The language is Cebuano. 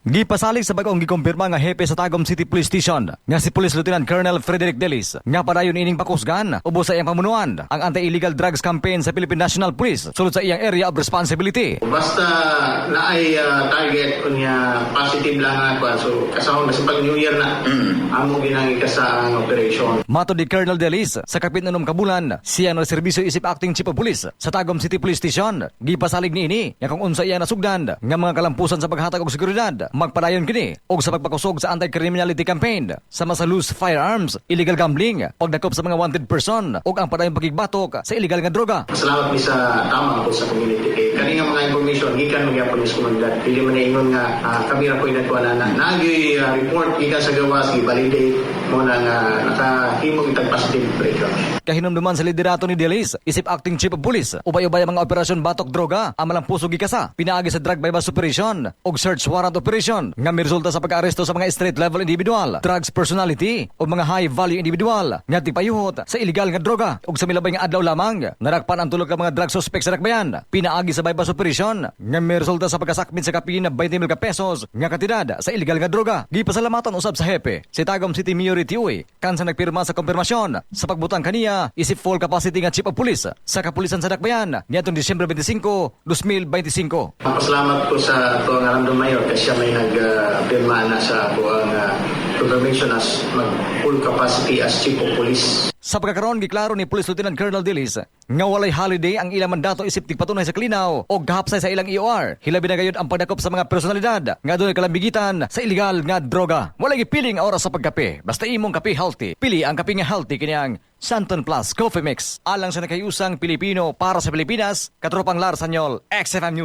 Gipasalig sa bagong gikumpirma nga hepe sa Tagum City Police Station nga si Police Lieutenant Colonel Frederick Delis nga padayon ining pakusgan ubos sa iyang pamunuan ang anti-illegal drugs campaign sa Philippine National Police sulod sa iyang area of responsibility. Basta naay target unya positive lang ako. So kasahon basta pag New Year na amo ginang ikasa ang operation. Matod ni Colonel Delis, sa kapit na ka bulan, siya na serbisyo isip acting chief of police sa Tagum City Police Station. Gipasalig niini nga kung unsa iya nasugdan nga mga kalampusan sa paghatag og seguridad, magpadayon kini og sa pagpakusog sa anti-criminality campaign sama sa loose firearms, illegal gambling, pagdakop sa mga wanted person ug ang padayong pagigbatok sa illegal nga droga. Salamat mi sa tama po sa community kay kani nga mga information gikan magyapon sa komunidad. Dili man na ingon nga kami ra ko'y nagkuha na naagyoy report gikan sa gawas, gi-validate mo na nga nakahimo kitag positive operation. Kahinumduman sa liderato ni Delis, isip acting chief of police, ubay-ubay ang mga operasyon batok droga, ang malampuso gikasa, pinaagi sa drug bypass operation ug search warrant operation nga miresulta sa pag-aresto sa mga street level individual, drugs personality o mga high value individual nga tigpayuhot sa illegal nga droga. Ug sa milabay nga adlaw lamang, narakpan ang tulo ka mga drug suspect sa Dakbayan, pinaagi sa bypass operation nga miresulta sa pagkasakmit sa kapin na 20 mil ka pesos nga kantidad sa illegal nga droga. Gipasalamatan usab sa hepe si Tagum City Mayor Tiuy kan sa nagpirma sa kumpirmasyon sa pagbutang kaniya isip full capacity nga chief of police sa kapulisan sa Dakbayan niadtong Disyembre 25, 2025. Pasalamat ko sa ato ang Aramdom Mayor kasi siya may nagpirma na sa ako ang confirmation as mag full capacity as chief of police. Sa pagkakaroon, giklaro ni Police Lieutenant Colonel Dilis nga walay holiday ang ilang mandato isip tigpatunay sa kalinaw o gahapsay sa ilang EOR. Hilabi na gayud ang pagdakop sa mga personalidad nga dunay kalambigitan sa illegal nga droga. Walay gipiling ang oras sa pagkape. Basta imong kape healthy. Pili ang kape nga healthy, kini ang Santon Plus Coffee Mix. Alang sa nakahiusang Pilipino para sa Pilipinas, Katropang Lar Sanyol, XFM News.